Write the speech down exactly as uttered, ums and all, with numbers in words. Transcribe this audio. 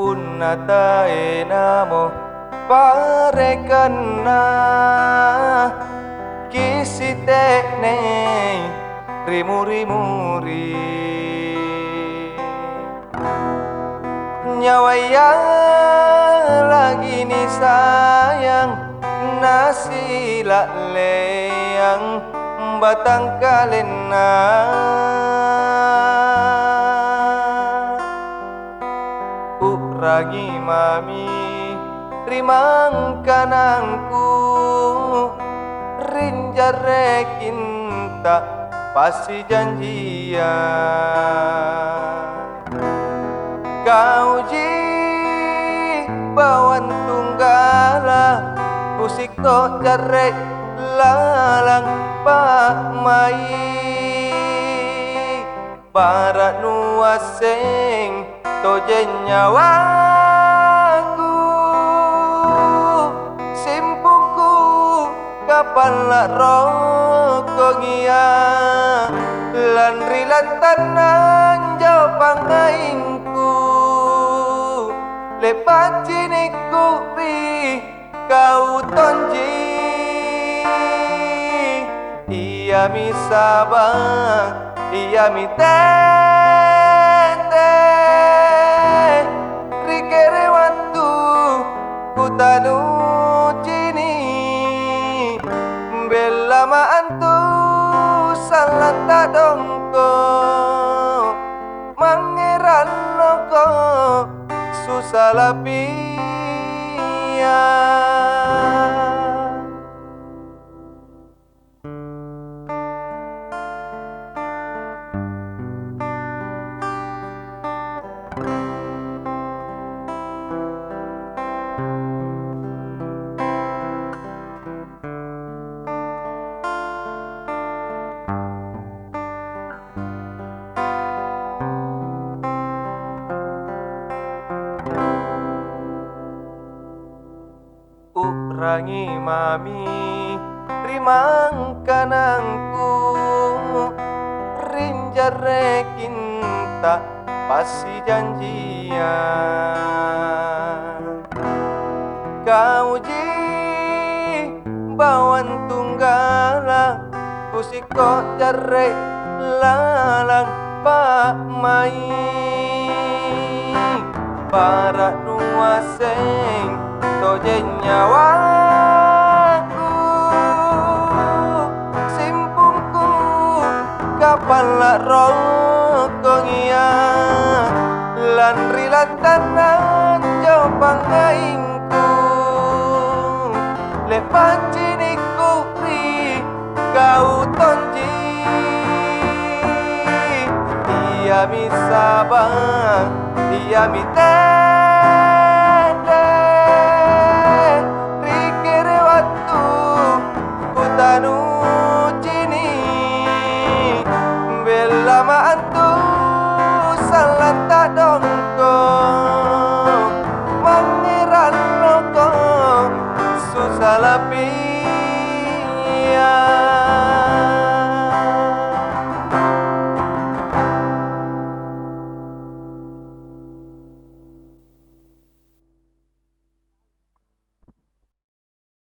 Punna taenamo parekanna kisite'nei rimuri-muri. Nyawaya lagi nisayang, nasila'leang batangkalenna. U'rangi mami ri mangkanangku, rinjarrekinta passijanjiang. Kauji bawang tunggala, kusikko' jarre' lalang pa'mai'. Bara' nuasseng tojeng nyawaku, simpungku kapalla' rokkongia, lanri lantanna anjo pangngaingku, le'ba' cinikku ri kau tonji. Iami saba', iami tete, ri kere wattu kutanucini', bellama antu sallang ta'dongko', mangngerannoko susa lapia. U'rangi mami ri mangkanangku, rinjarrekinta passijanjiang. Kauji bawang tunggala, kusikko' jarre' lalang pa'mai'. Bara' nuasseng tojeng nyawaku, simpungku kapalla' rokkongia, lanri lantanna anjo pangngaingku, le'ba' cinikku ri kau tonji. Iami saba', iami te